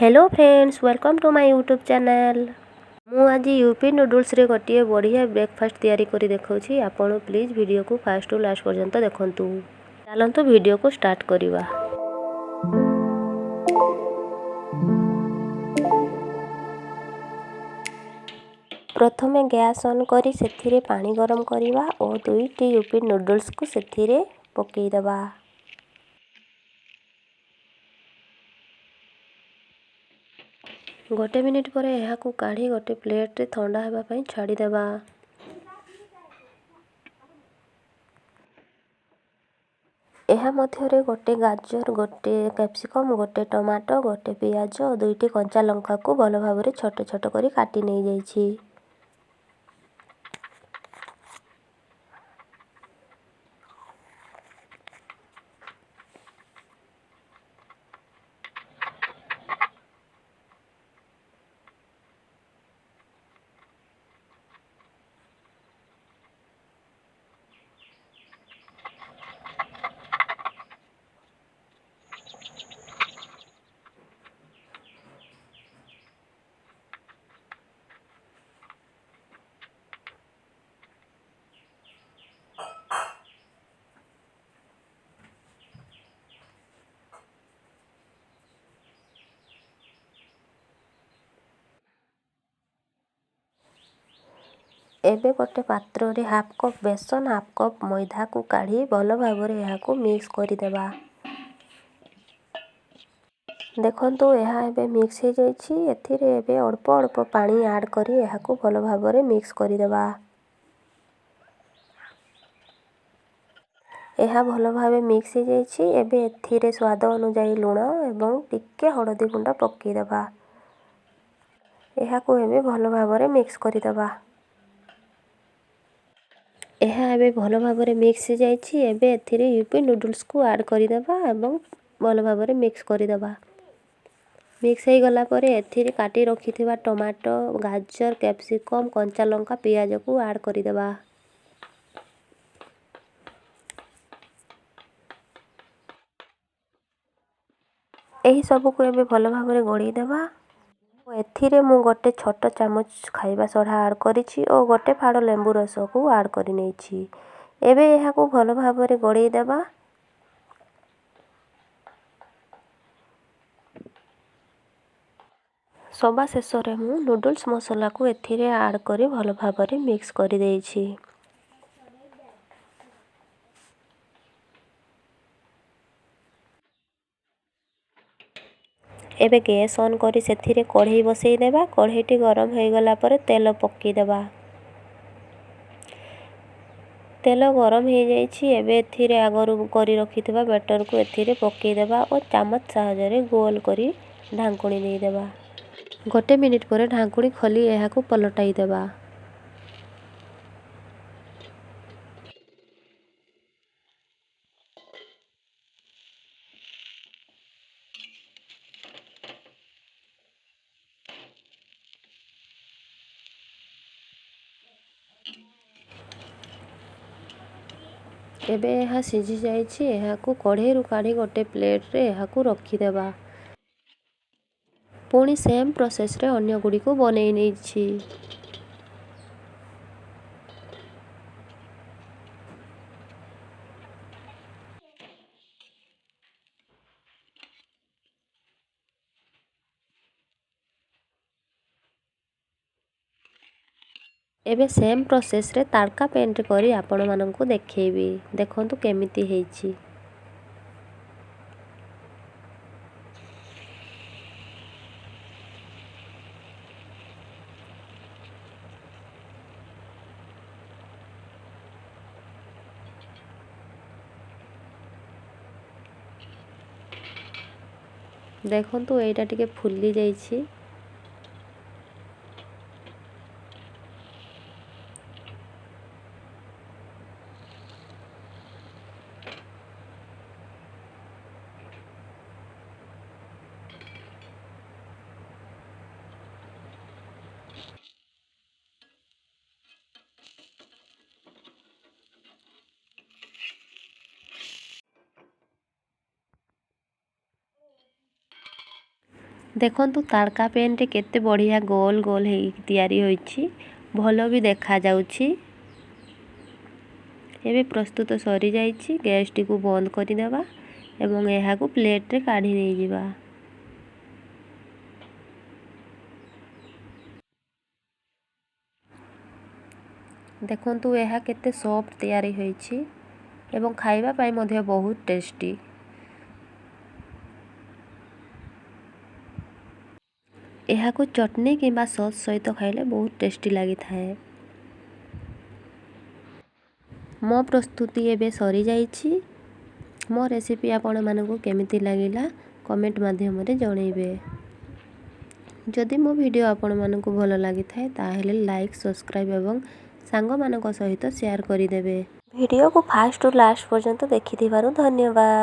Hello friends, welcome to my YouTube channel. ମୁଁ ଆଜି UP ନୁଡୁଲ୍ସରେ ଗୋଟିଏ ବଢ଼ିଆ ବ୍ରେକଫାଷ୍ଟ ତିଆରି କରି ଦେଖାଉଛି। ଆପଣ ପ୍ଲିଜ୍ ଭିଡ଼ିଓକୁ ଫାଷ୍ଟ ଟୁ ଲାଷ୍ଟ ପର୍ଯ୍ୟନ୍ତ ଦେଖନ୍ତୁ। ଚାଲନ୍ତୁ, ଭିଡ଼ିଓକୁ ଷ୍ଟାର୍ଟ କରିବା। ପ୍ରଥମେ ଗ୍ୟାସ୍ ଅନ୍ କରି ସେଥିରେ ପାଣି ଗରମ କରିବା ଓ ଦୁଇଟି ୟୁପି ନୁଡୁଲ୍ସକୁ ସେଥିରେ ପକାଇଦେବା। ଗୋଟେ ମିନିଟ୍ ପରେ ଏହାକୁ କାଢ଼ି ଗୋଟେ ପ୍ଲେଟ୍ରେ ଥଣ୍ଡା ହେବା ପାଇଁ ଛାଡ଼ିଦେବା। ଏହା ମଧ୍ୟରେ ଗୋଟେ ଗାଜର, ଗୋଟେ କ୍ୟାପ୍ସିକମ୍, ଗୋଟେ ଟମାଟୋ, ଗୋଟେ ପିଆଜ ଓ ଦୁଇଟି କଞ୍ଚା ଲଙ୍କାକୁ ଭଲ ଭାବରେ ଛୋଟ ଛୋଟ କରି କାଟି ନେଇଯାଇଛି। ଏବେ ଗୋଟେ ପାତ୍ରରେ ହାଫ୍ କପ୍ ବେସନ, ହାଫ୍ କପ୍ ମଇଦାକୁ କାଢ଼ି ଭଲ ଭାବରେ ଏହାକୁ ମିକ୍ସ କରିଦେବା। ଦେଖନ୍ତୁ, ଏହା ଏବେ ମିକ୍ସ ହେଇଯାଇଛି। ଏଥିରେ ଏବେ ଅଳ୍ପ ଅଳ୍ପ ପାଣି ଆଡ଼୍ କରି ଏହାକୁ ଭଲ ଭାବରେ ମିକ୍ସ କରିଦେବା। ଏହା ଭଲ ଭାବେ ମିକ୍ସ ହେଇଯାଇଛି। ଏବେ ଏଥିରେ ସ୍ୱାଦ ଅନୁଯାୟୀ ଲୁଣ ଏବଂ ଟିକେ ହଳଦୀ ଗୁଣ୍ଡ ପକାଇଦେବା। ଏହାକୁ ଏବେ ଭଲ ଭାବରେ ମିକ୍ସ କରିଦେବା। ଏହା ଏବେ ଭଲ ଭାବରେ ମିକ୍ସ ହେଇଯାଇଛି। ଏବେ ଏଥିରେ ୟୁପି ନୁଡୁଲ୍ସକୁ ଆଡ଼୍ କରିଦେବା ଏବଂ ଭଲ ଭାବରେ ମିକ୍ସ କରିଦେବା। ମିକ୍ସ ହେଇଗଲା ପରେ ଏଥିରେ କାଟି ରଖିଥିବା ଟମାଟୋ, ଗାଜର, କ୍ୟାପ୍ସିକମ୍, କଞ୍ଚା ଲଙ୍କା, ପିଆଜକୁ ଆଡ଼୍ କରିଦେବା। ଏହି ସବୁକୁ ଏବେ ଭଲ ଭାବରେ ଗୋଳେଇ ଦେବା। ଏଥିରେ ମୁଁ ଗୋଟେ ଛୋଟ ଚାମଚ ଖାଇବା ସୋଢ଼ା ଆଡ଼୍ କରିଛି ଓ ଗୋଟେ ଫାଳ ଲେମ୍ବୁ ରସକୁ ଆଡ଼୍ କରିନେଇଛି। ଏବେ ଏହାକୁ ଭଲ ଭାବରେ ଗୋଳେଇ ଦେବା। ସବା ଶେଷରେ ମୁଁ ନୁଡୁଲ୍ସ ମସଲାକୁ ଏଥିରେ ଆଡ଼୍ କରି ଭଲ ଭାବରେ ମିକ୍ସ କରିଦେଇଛି। ଏବେ ଗ୍ୟାସ୍ ଅନ୍ କରି ସେଥିରେ କଢ଼େଇ ବସେଇ ଦେବା। କଢ଼େଇଟି ଗରମ ହୋଇଗଲା ପରେ ତେଲ ପକାଇଦେବା। ତେଲ ଗରମ ହେଇଯାଇଛି। ଏବେ ଏଥିରେ ଆଗରୁ କରି ରଖିଥିବା ବ୍ୟାଟରକୁ ଏଥିରେ ପକାଇଦେବା ଓ ଚାମଚ ସାହାଯ୍ୟରେ ଗୋଲ କରି ଢାଙ୍କୁଣୀ ଦେଇଦେବା। ଗୋଟେ ମିନିଟ୍ ପରେ ଢାଙ୍କୁଣୀ ଖୋଲି ଏହାକୁ ପଲଟାଇ ଦେବା। ଏବେ ଏହା ସିଝି ଯାଇଛି। ଏହାକୁ କଢ଼େଇରୁ କାଢ଼ି ଗୋଟେ ପ୍ଲେଟ୍ରେ ଏହାକୁ ରଖିଦେବା। ପୁଣି ସେମ୍ ପ୍ରୋସେସ୍ରେ ଅନ୍ୟ ଗୁଡ଼ିକୁ ବନେଇ ନେଇଛି। ଏବେ ସେମ୍ ପ୍ରୋସେସ୍ରେ ତାଡ଼କା ପ୍ୟାନ୍ରେ କରି ଆପଣମାନଙ୍କୁ ଦେଖେଇବି। ଦେଖନ୍ତୁ କେମିତି ହେଇଛି। ଦେଖନ୍ତୁ, ଏଇଟା ଟିକେ ଫୁଲି ଯାଇଛି। ଦେଖନ୍ତୁ, ତାଡ଼କା ପ୍ୟାନ୍ରେ କେତେ ବଢ଼ିଆ ଗୋଲ ଗୋଲ ହେଇକି ତିଆରି ହୋଇଛି, ଭଲ ବି ଦେଖାଯାଉଛି। ଏବେ ପ୍ରସ୍ତୁତ ସରିଯାଇଛି। ଗ୍ୟାସ୍ଟିକୁ ବନ୍ଦ କରିଦେବା ଏବଂ ଏହାକୁ ପ୍ଲେଟ୍ରେ କାଢ଼ି ନେଇଯିବା। ଦେଖନ୍ତୁ, ଏହା କେତେ ସଫ୍ଟ ତିଆରି ହୋଇଛି ଏବଂ ଖାଇବା ପାଇଁ ମଧ୍ୟ ବହୁତ ଟେଷ୍ଟି। ଏହାକୁ ଚଟନି କିମ୍ବା ସସ୍ ସହିତ ଖାଇଲେ ବହୁତ ଟେଷ୍ଟି ଲାଗିଥାଏ। ମୋ ପ୍ରସ୍ତୁତି ଏବେ ସରିଯାଇଛି। ମୋ ରେସିପି ଆପଣମାନଙ୍କୁ କେମିତି ଲାଗିଲା, କମେଣ୍ଟ ମାଧ୍ୟମରେ ଜଣାଇବେ। ଯଦି ମୋ ଭିଡ଼ିଓ ଆପଣମାନଙ୍କୁ ଭଲ ଲାଗିଥାଏ, ତାହେଲେ ଲାଇକ୍, ସବସ୍କ୍ରାଇବ୍ ଏବଂ ସାଙ୍ଗମାନଙ୍କ ସହିତ ସେୟାର କରିଦେବେ। ଭିଡ଼ିଓକୁ ଫାଷ୍ଟରୁ ଲାଷ୍ଟ ପର୍ଯ୍ୟନ୍ତ ଦେଖିଥିବାରୁ ଧନ୍ୟବାଦ।